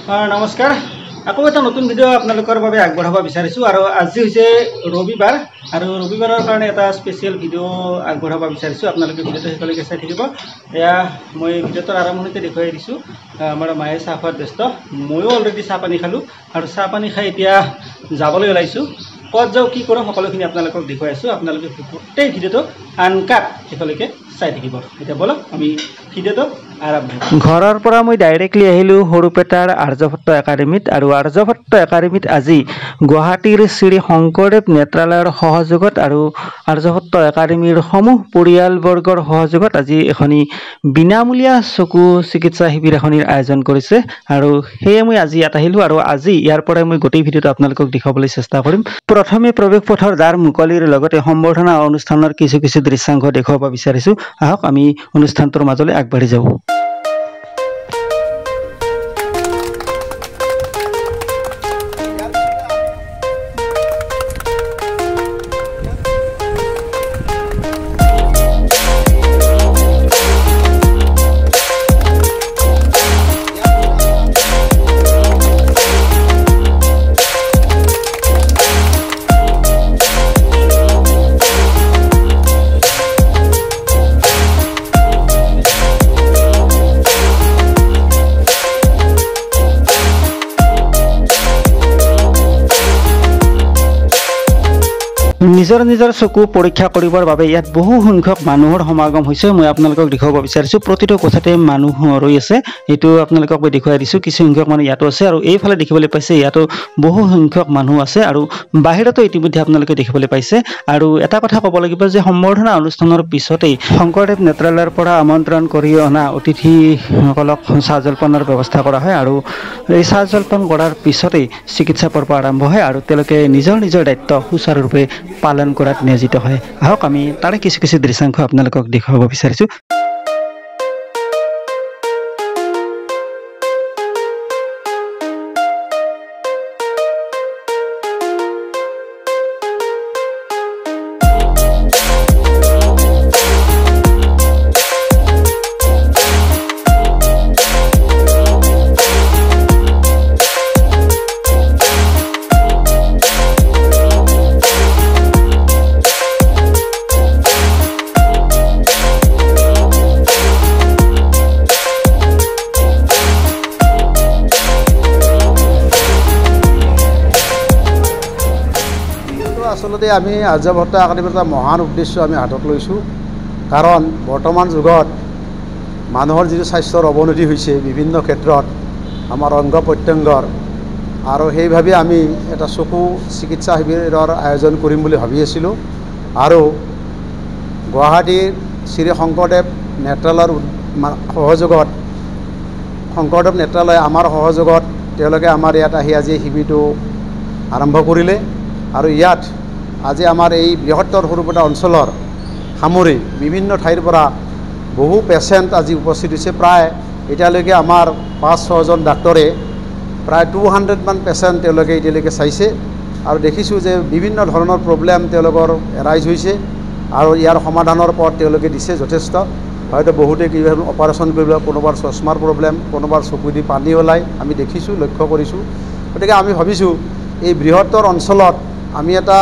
নমস্কাৰ, আকৌ এটা নতুন ভিডিঅ' আপোনালোকৰ বাবে আগবঢ়াব বিচাৰিছোঁ। আৰু আজি হৈছে ৰবিবাৰ, আৰু ৰবিবাৰৰ কাৰণে এটা স্পেচিয়েল ভিডিঅ' আগবঢ়াব বিচাৰিছোঁ। আপোনালোকে ভিডিঅ'টো শেষলৈকে চাই থাকিব। এয়া মই ভিডিঅ'টোৰ আৰম্ভণিতে দেখুৱাই দিছোঁ, আমাৰ মায়ে চাহ খোৱাত ব্যস্ত। ময়ো অলৰেডি চাহ পানী খালোঁ আৰু চাহ পানী খাই এতিয়া যাবলৈ ওলাইছোঁ। ক'ত যাওঁ, কি কৰোঁ, সকলোখিনি আপোনালোকক দেখুৱাই আছোঁ। আপোনালোকে গোটেই ভিডিঅ'টো আনকাট শেষলৈকে চাই থাকিব। এতিয়া ব'লক, আমি ভিডিঅ'টো আৰম্ভ। ঘৰৰ পৰা মই ডাইৰেক্টলি আহিলোঁ সৰুপেটাৰ আৰ্যভট্ট একাডেমীত। আৰু আৰ্যভট্ট একাডেমীত আজি গুৱাহাটীৰ শ্ৰী শংকৰদেৱ নেত্ৰালয়ৰ সহযোগত আৰু আৰ্যভট্ট একাডেমীৰ সমূহ পৰিয়ালবৰ্গৰ সহযোগত আজি এখনি বিনামূলীয়া চকু চিকিৎসা শিবিৰ এখনিৰ আয়োজন কৰিছে। আৰু সেয়ে মই আজি ইয়াত আহিলোঁ আৰু আজি ইয়াৰ পৰাই মই গোটেই ভিডিঅ'টো আপোনালোকক দেখুৱাবলৈ চেষ্টা কৰিম। প্ৰথমে প্ৰৱেশ পথৰ দ্বাৰ মুকলিৰ লগতে সম্বৰ্ধনা অনুষ্ঠানৰ কিছু কিছু দৃশ্যাংশ দেখুৱাব বিচাৰিছোঁ। আহক, আমি অনুষ্ঠানটোৰ মাজলৈ আগবাঢ়ি যাওঁ। নিজৰ নিজৰ চকু পৰীক্ষা কৰিবৰ বাবে ইয়াত বহু সংখ্যক মানুহৰ সমাগম হৈছে। মই আপোনালোকক দেখুৱাব বিচাৰিছোঁ, প্ৰতিটো কোঠাতে মানুহ ৰৈ আছে। এইটো আপোনালোকক মই দেখুৱাই দিছোঁ। কিছু সংখ্যক মানুহ ইয়াতো আছে আৰু এইফালে দেখিবলৈ পাইছে ইয়াতো বহু সংখ্যক মানুহ আছে আৰু বাহিৰতো ইতিমধ্যে আপোনালোকে দেখিবলৈ পাইছে। আৰু এটা কথা ক'ব লাগিব যে সম্বৰ্ধনা অনুষ্ঠানৰ পিছতেই শংকৰদেৱ নেত্ৰালয়ৰ পৰা আমন্ত্ৰণ কৰি অনা অতিথিসকলক চাহ জলপানৰ ব্যৱস্থা কৰা হয় আৰু এই চাহ জলপান কৰাৰ পিছতেই চিকিৎসা পৰ্ব আৰম্ভ হয় আৰু তেওঁলোকে নিজৰ নিজৰ দায়িত্ব সুচাৰুৰূপে পালন কৰাত নিয়োজিত হয়। আহক, আমি তাৰে কিছু কিছু দৃশ্যাংশ আপোনালোকক দেখুৱাব বিচাৰিছোঁ। আচলতে আমি আৰ্যভট্ট একাডেমীৰ এটা মহান উদ্দেশ্য আমি হাতত লৈছোঁ। কাৰণ বৰ্তমান যুগত মানুহৰ যিটো স্বাস্থ্যৰ অৱনতি হৈছে বিভিন্ন ক্ষেত্ৰত, আমাৰ অংগ প্ৰত্যংগৰ, আৰু সেইভাবে আমি এটা চকু চিকিৎসা শিবিৰৰ আয়োজন কৰিম বুলি ভাবি আছিলোঁ। আৰু গুৱাহাটীৰ শ্ৰী শংকৰদেৱ নেত্ৰালয়ৰ সহযোগত, শংকৰদেৱ নেত্ৰালয় আমাৰ সহযোগত তেওঁলোকে আমাৰ ইয়াত আহি আজি শিবিৰটো আৰম্ভ কৰিলে। আৰু ইয়াত আজি আমাৰ এই বৃহত্তৰ সৰুপেটা অঞ্চলৰ সামৰি বিভিন্ন ঠাইৰ পৰা বহু পেচেণ্ট আজি উপস্থিত হৈছে। প্ৰায় এতিয়ালৈকে আমাৰ 5-6জন ডাক্তৰে প্ৰায় 200মান পেচেণ্ট তেওঁলোকে এতিয়ালৈকে চাইছে আৰু দেখিছোঁ যে বিভিন্ন ধৰণৰ প্ৰব্লেম তেওঁলোকৰ এৰাইজ হৈছে আৰু ইয়াৰ সমাধানৰ পথ তেওঁলোকে দিছে যথেষ্ট। হয়তো বহুতে কিবা অপাৰেশ্যন কৰিবলৈ, কোনোবাৰ চশমাৰ প্ৰব্লেম, কোনোবাৰ চকু দি পানী ওলায়, আমি দেখিছোঁ, লক্ষ্য কৰিছোঁ। গতিকে আমি ভাবিছোঁ এই বৃহত্তৰ অঞ্চলত আমি এটা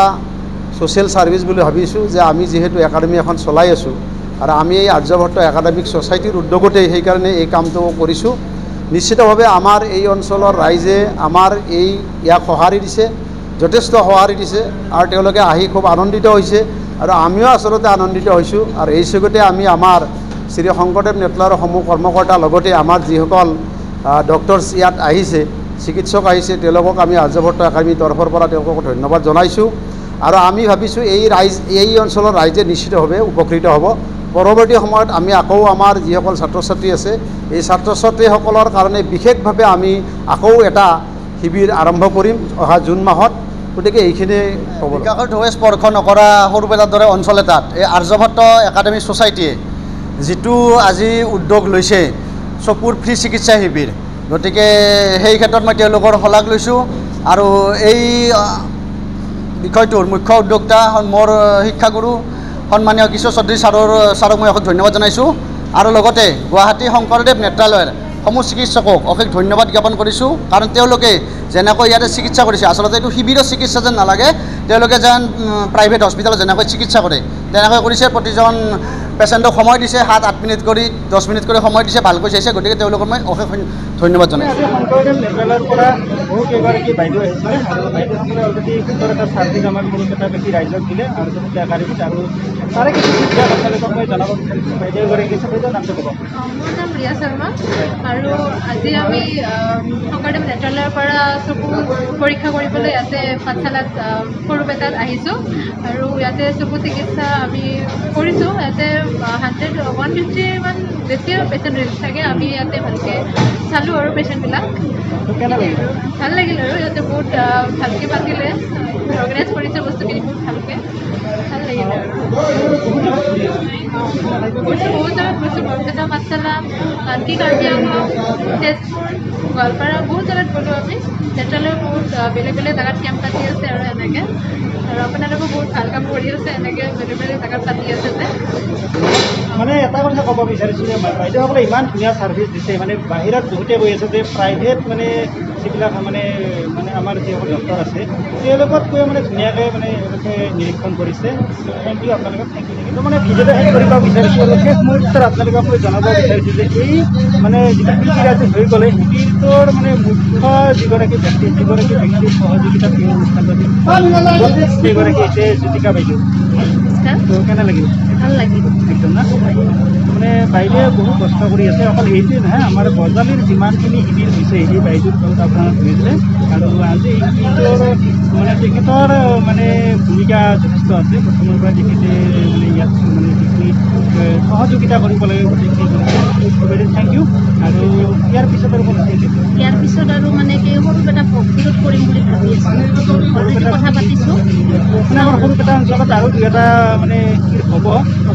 ছ'চিয়েল ছাৰ্ভিচ বুলি ভাবিছোঁ যে আমি যিহেতু একাডেমি এখন চলাই আছোঁ আৰু আমি এই আৰ্যভট্ট একাডেমিক ছ'চাইটিৰ উদ্যোগতেই সেইকাৰণে এই কামটো কৰিছোঁ। নিশ্চিতভাৱে আমাৰ এই অঞ্চলৰ ৰাইজে আমাৰ এই ইয়াক সঁহাৰি দিছে, যথেষ্ট সঁহাৰি দিছে আৰু তেওঁলোকে আহি খুব আনন্দিত হৈছে আৰু আমিও আচলতে আনন্দিত হৈছোঁ। আৰু এই চেগতে আমি আমাৰ শ্ৰী শংকৰদেৱ নেত্ৰালয়ৰ সমূহ কৰ্মকৰ্তাৰ লগতে আমাৰ যিসকল ডক্টৰছ ইয়াত আহিছে, চিকিৎসক আহিছে, তেওঁলোকক আমি আৰ্যভট্ট একাডেমীৰ তৰফৰ পৰা তেওঁলোকক ধন্যবাদ জনাইছোঁ। আৰু আমি ভাবিছোঁ এই ৰাইজ, এই অঞ্চলৰ ৰাইজে নিশ্চিতভাৱে উপকৃত হ'ব। পৰৱৰ্তী সময়ত আমি আকৌ আমাৰ যিসকল ছাত্ৰ ছাত্ৰী আছে, এই ছাত্ৰ ছাত্ৰীসকলৰ কাৰণে বিশেষভাৱে আমি আকৌ এটা শিবিৰ আৰম্ভ কৰিম অহা জুন মাহত। গতিকে এইখিনি ক'ব। বিকাশৰ ঢৌৱে স্পৰ্শ নকৰা সৰুপেটাৰ দৰে অঞ্চল এটাত এই আৰ্যভট্ট একাডেমী ছ'চাইটিয়ে যিটো আজি উদ্যোগ লৈছে চকুৰ ফ্ৰী চিকিৎসা শিবিৰ, গতিকে সেই ক্ষেত্ৰত মই তেওঁলোকৰ শলাগ লৈছোঁ। আৰু এই বিষয়টোৰ মুখ্য উদ্যোক্তা মোৰ শিক্ষাগুৰু সন্মানীয় কিশোৰ চৌধুৰী ছাৰক মই অশেষ ধন্যবাদ জনাইছোঁ। আৰু লগতে গুৱাহাটী শংকৰদেৱ নেত্ৰালয়ৰ সমূহ চিকিৎসকক অশেষ ধন্যবাদ জ্ঞাপন কৰিছোঁ। কাৰণ তেওঁলোকে যেনেকৈ ইয়াতে চিকিৎসা কৰিছে, আচলতে এইটো শিবিৰৰ চিকিৎসা যেন নালাগে, তেওঁলোকে যেন প্ৰাইভেট হস্পিটেলত যেনেকৈ চিকিৎসা কৰে তেনেকৈ কৰিছে। প্ৰতিজন পেচেণ্টক সময় দিছে, 7-8 মিনিট কৰি 10 মিনিট কৰি সময় দিছে, ভালকৈ চাইছে। গতিকে তেওঁলোকক মই অশেষ ধন্যবাদ জনাইছোঁ। শংকৰদেৱ নেত্ৰালয়ৰ পৰা বহু কেইগৰাকী বাইদেউ আহিছিলে আৰু বাইদেউসকলে অলৰেডি সুন্দৰ এটা ছাৰ্ভিচ আমাৰ সৰুপেটাবাসী ৰাইজক দিলে আৰু একাডেমীত। আৰু তাৰে কিছু ফিডবেক আপোনালোকক মই জনাব বিচাৰিছোঁ। বাইদেউ এগৰাকী আছে, বাইদেউ নামটো ক'ব। মোৰ নাম ৰিয়া শৰ্মা আৰু আজি আমি শংকৰদেৱ নেত্ৰালয়ৰ পৰা চকু পৰীক্ষা কৰিবলৈ ইয়াতে পাঠশালাত সৰুপেটাত আহিছোঁ আৰু ইয়াতে চকু চিকিৎসা আমি কৰিছোঁ। ইয়াতে 100-150মান বেছিয়ে পেচেণ্ট চাগে। আমি ইয়াতে ভালকৈ চালোঁ আৰু পেচেণ্টবিলাক ভাল লাগিল আৰু ইয়াতে বহুত ভালকৈ পাতিলে, অৰ্গেনাইজ কৰিছে বস্তুখিনি বহুত ভালকৈ, ভাল লাগিলে আৰু। গৈছোঁ বহুত জেগাত গৈছোঁ, বৰপেটা, পাঠশালা, আনকি কাৰ্বি আংলং, তেজপুৰ, গোৱালপাৰা বহুত জেগাত গ'লোঁ আমি। নেত্ৰালয় বহুত বেলেগ বেলেগ জেগাত কেম্প পাতি আছে আৰু এনেকৈ, আৰু আপোনালোকেও বহুত ভাল কাম কৰি আছে, এনেকৈ বেলেগ বেলেগ জেগাত পাতি আছে যে। মানে এটা কথা ক'ব বিচাৰিছোঁ যে বাইদেউসকলে ইমান ধুনীয়া ছাৰ্ভিচ দিছে, মানে বাহিৰত বহুতে কৈ আছে যে প্ৰাইভেট মানে যিবিলাক মানে মানে আমাৰ যিসকল ডক্টৰ আছে তেওঁলোকতকৈ মানে ধুনীয়াকৈ মানে এওঁলোকে নিৰীক্ষণ কৰিছে। Thank U আপোনালোকক, thank U. কিন্তু মানে ভিডিঅ'টো শেষ কৰিব বিচাৰিছোঁ আৰু শেষ মুহূৰ্তত আপোনালোকক মই জনাব বিচাৰিছোঁ যে এই মানে যিটো শিবিৰ আজি হৈ গ'লে, শিবিৰটোৰ মানে মুখ্য যিগৰাকী ব্যক্তি, যিগৰাকী ব্যক্তিৰ সহযোগিতাত এই অনুষ্ঠানটো সেইগৰাকী হৈছে জ্যোতিকা বাইদেউ। তো কেনে লাগিল? ভাল লাগিল একদম না? মানে বাইদেৱে বহু কষ্ট কৰি আছে, অকল এইটোৱে নহয়, আমাৰ বজালীৰ যিমানখিনি শিবিৰ হৈছে এই বাইদেউৰ তত্বাৱধানত হৈছে। আৰু আজি এই শিবিৰটোৰ মানে তেখেতৰ মানে ভূমিকা যথেষ্ট আছে। প্ৰথমৰ পৰা তেখেতে মানে ইয়াত মানে যিখিনি সহযোগিতা কৰিব লাগে গোটেইখিনি কৰিছে। বাইদেউ thank U. আৰু ইয়াৰ পিছত আৰু কোন আছে? ইয়াৰ পিছত আৰু মানে কি সৰুপেটা ভক্তিত কৰিম বুলি ভাবি আছোঁ, অলৰেডি কথা পাতিছোঁ। মানে আমাৰ সৰুপেটা অঞ্চলত আৰু দুই এটা মানে শিবিৰ হ'ব।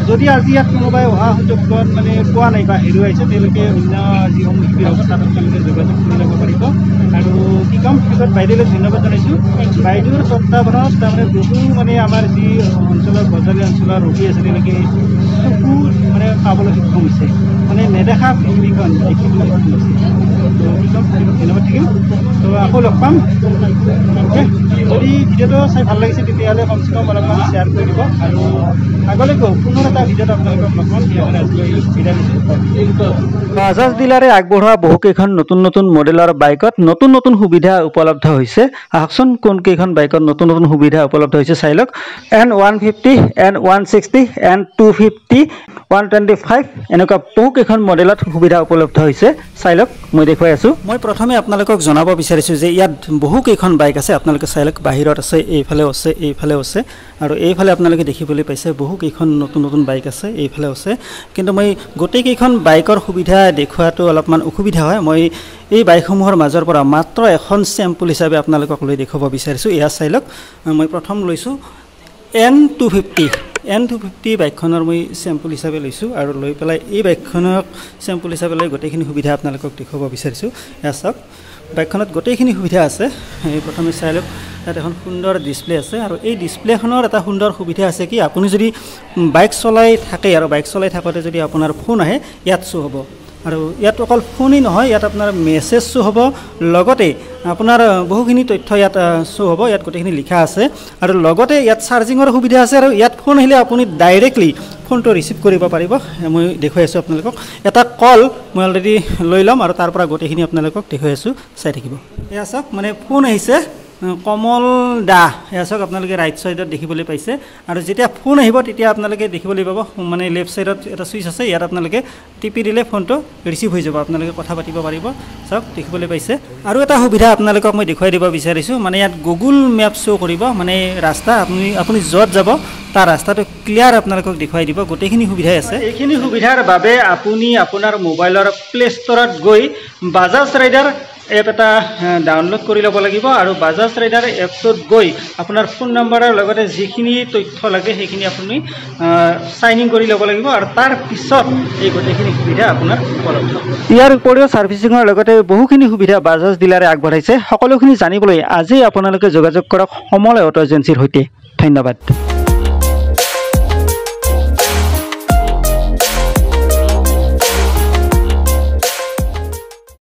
যদি আজি ইয়াত কোনোবাই অহা সুযোগত মানে পোৱা নাই বা হেৰুৱাইছে, তেওঁলোকে অন্য যিসমূহ শিবিৰ হ'ব তাত তেওঁলোকে যোগাযোগ কৰি ল'ব পাৰিব। আৰু কি ক'ম, শেষত বাইদেউলৈ ধন্যবাদ জনাইছোঁ। বাইদেউৰ তত্বাৱধানত তাৰমানে বহু মানে আমাৰ যি অঞ্চলৰ বজালী অঞ্চলৰ ৰোগী আছে তেওঁলোকে চকু মানে পাবলৈ সক্ষম হৈছে, মানে নেদেখা পৃথিৱীখন দেখিবলৈ সক্ষম হৈছে। তো কি ক'ম, ধন্যবাদ থাকিল। তো আকৌ লগ পাম। অ'কে, যদি ভিডিঅ'টো চাই ভাল লাগিছে তেতিয়াহ'লে কমচে কম অলপমান শ্বেয়াৰ কৰি দিব আৰু আগলৈকো পুনৰ এটা ভিডিঅ'ত আপোনালোকক লগ পাম। সেইকাৰণে আজিলৈ বিদায় লৈছোঁ। বাজাজ ডিলাৰে আগবঢ়োৱা বহুকেইখন নতুন নতুন মডেলৰ বাইকত নতুন নতুন সুবিধা উপলব্ধ হৈছে। আহকচোন কোনকেইখন বাইকত নতুন নতুন সুবিধা উপলব্ধ হৈছে চাই লওক। N150, N160, N250, 125 এনেকুৱা বহুকেইখন মডেলত সুবিধা উপলব্ধ হৈছে। চাই লওক, মই দেখুৱাই আছোঁ। মই প্ৰথমে আপোনালোকক জনাব বিচাৰিছোঁ যে ইয়াত বহুকেইখন বাইক আছে, আপোনালোকে চাই লওক। বাহিৰত আছে, এইফালেও আছে, এইফালেও আছে আৰু এইফালে আপোনালোকে দেখিবলৈ পাইছে বহুকেইখন নতুন নতুন বাইক আছে, এইফালেও আছে। কিন্তু মই গোটেইকেইখন বাইকৰ সুবিধা দেখুৱাটো অলপমান অসুবিধা হয়। মই এই বাইকসমূহৰ মাজৰ পৰা মাত্ৰ এখন চেম্পুল হিচাপে আপোনালোকক লৈ দেখুৱাব বিচাৰিছোঁ। এয়া চাই লওক, মই প্ৰথম লৈছোঁ N250। N250 বাইকখনৰ মই চেম্পুল হিচাপে লৈছোঁ আৰু লৈ পেলাই এই বাইকখনক চেম্পুল হিচাপে লৈ গোটেইখিনি সুবিধা আপোনালোকক দেখুৱাব বিচাৰিছোঁ। এয়া চাওক, বাইকখনত গোটেইখিনি সুবিধা আছে। এই প্ৰথমে চাই লওক, ইয়াত এখন সুন্দৰ ডিছপ্লে আছে আৰু এই ডিছপ্লেখনৰ এটা সুন্দৰ সুবিধা আছে কি, আপুনি যদি বাইক চলাই থাকে আৰু বাইক চলাই থাকোঁতে যদি আপোনাৰ ফোন আহে ইয়াত শ্ব' হ'ব। আৰু ইয়াত অকল ফোনেই নহয়, ইয়াত আপোনাৰ মেছেজ শ্ব' হ'ব, লগতে আপোনাৰ বহুখিনি তথ্য ইয়াত শ্ব' হ'ব। ইয়াত গোটেইখিনি লিখা আছে আৰু লগতে ইয়াত চাৰ্জিঙৰ সুবিধা আছে আৰু ইয়াত ফোন আহিলে আপুনি ডাইৰেক্টলি ফোনটো ৰিচিভ কৰিব পাৰিব। মই দেখুৱাই আছোঁ আপোনালোকক। এটা কল মই অলৰেডি লৈ ল'ম আৰু তাৰ পৰা গোটেইখিনি আপোনালোকক দেখুৱাই আছোঁ, চাই থাকিব। এয়া চাওক, মানে ফোন আহিছে কমল দা। এয়া চাওক, আপোনালোকে ৰাইট ছাইডত দেখিবলৈ পাইছে। আৰু যেতিয়া ফোন আহিব তেতিয়া আপোনালোকে দেখিবলৈ পাব মানে লেফ্ট ছাইডত এটা ছুইচ আছে, ইয়াত আপোনালোকে টিপি দিলে ফোনটো ৰিচিভ হৈ যাব, আপোনালোকে কথা পাতিব পাৰিব। চাওক, দেখিবলৈ পাইছে। আৰু এটা সুবিধা আপোনালোকক মই দেখুৱাই দিব বিচাৰিছোঁ, মানে ইয়াত গুগল মেপ শ্ব' কৰিব, মানে ৰাস্তা আপুনি য'ত যাব তাৰ ৰাস্তাটো ক্লিয়াৰ আপোনালোকক দেখুৱাই দিব। গোটেইখিনি সুবিধাই আছে। এইখিনি সুবিধাৰ বাবে আপুনি আপোনাৰ মোবাইলৰ প্লে ষ্ট'ৰত গৈ বাজাজ ৰাইডাৰ এপ এটা ডাউনলোড কৰি ল'ব লাগিব আৰু বাজাজ ৰাইডাৰ এপটোত গৈ আপোনাৰ ফোন নম্বৰৰ লগতে যিখিনি তথ্য লাগে সেইখিনি আপুনি চাইন ইন কৰি ল'ব লাগিব আৰু তাৰ পিছত এই গোটেইখিনি সুবিধা আপোনাৰ উপলব্ধ। ইয়াৰ উপৰিও ছাৰ্ভিচিঙৰ লগতে বহুখিনি সুবিধা বাজাজ ডিলাৰে আগবঢ়াইছে। সকলোখিনি জানিবলৈ আজিয়েই আপোনালোকে যোগাযোগ কৰক সমল অটো এজেঞ্চিৰ সৈতে। ধন্যবাদ।